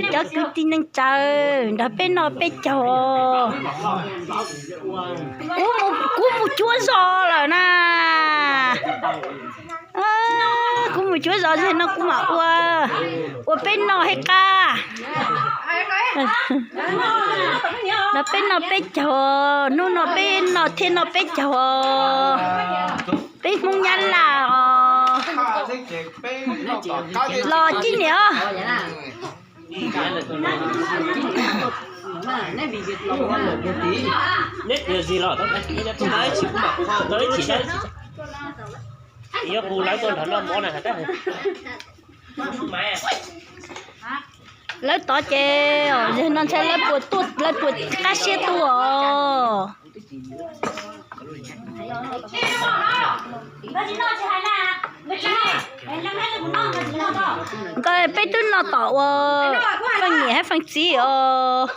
Cov kwv tij neej tsa, nrog peb noj peb caug. Kuv mus cuab zos lawm na. Kuv mus cuab zos, no kuv mam ua, ua peb noj thiab qab. Nrog peb noj peb caug, hnub no peb noj thiab noj peb caug os. Peb Hmoob Nyab Laj os. Los cib niam. Lawv tod ces yog no ntshai lawv puas tuaj, lawv puas qab siab tuaj os. Nkawd peb twb noj tom ua feej niam thiab feej txiv os.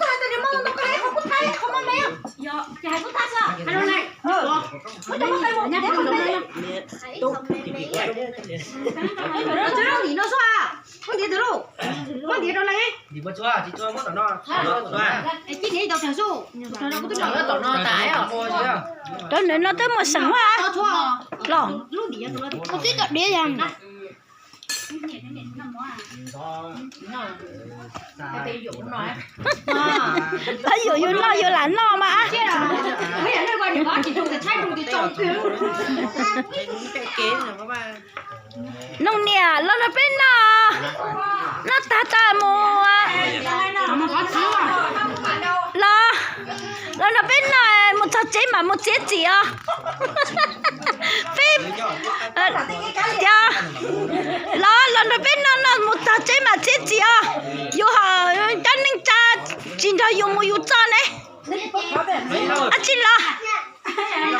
Rau nws no twb muaj seem los. Yuav yus noj yus lam noj mas. Nus niam, los nrog peb noj, noj tag tag mus. Los, los nrog peb noj, mus txog tsev mam mus txiav txim os. Peb, tias, los, los nrog peb noj, noj mus txog tsev mam txiav txim os. Yus ho cov neej tsa tsis nrog yus mus yus txoj ne. Ab tsi los,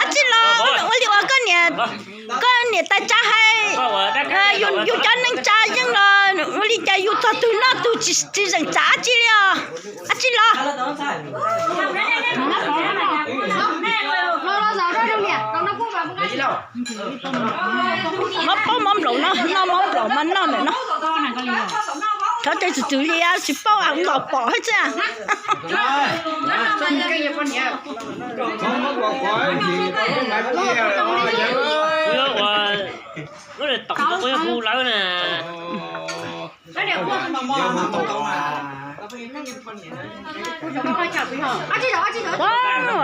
ab tsi los, ua li uas koj niam, koj niam tais tsa hais, yus cov neej tsa yeej los ua li cas yus txog twg noj twg, tsis zeem tsam ab tsi li os. Ab tsi los. Mob paub mob nplaum no, noj mob nplaum mas noj ntawm no. Thov tej txwv txwv li tsis paub, los pom thiab xwb. Kuv yuav ua, lub tom kuv yuav hu lawv na.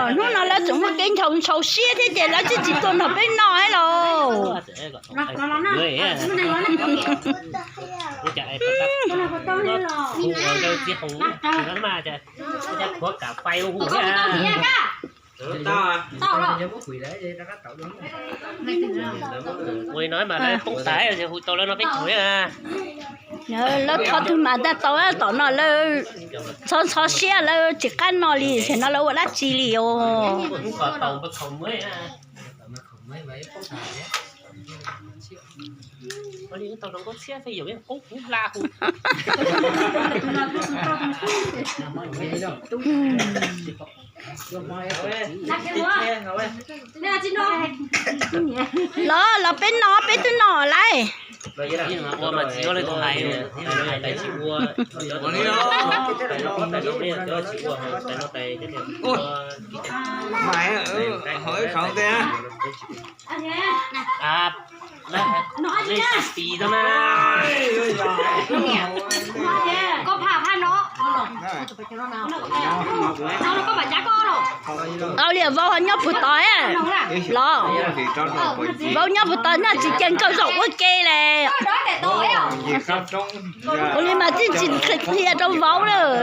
Hnub no lawv tseem muaj kev ntshaus ntshaus siab thiab ces lawv twb tsis tuaj nrog peb noj thiab lauj. Ua li no mas lawv poob tas, hu tau lawv no peb caug thiab. Lawv thov twg mas tau, tom no lawv ntxhov ntxhov siab, lawv tsis qab noj li, tam no lawv ua dab tsi li os. Los, los peb noj, peb twb noj lawm. Au li vauv ho nyob puag tod, los vauv nyob puag tod noj tsis cia nkawd zaum ua ke le. Ua li mas tsis tsis qhia rau vauv lawm.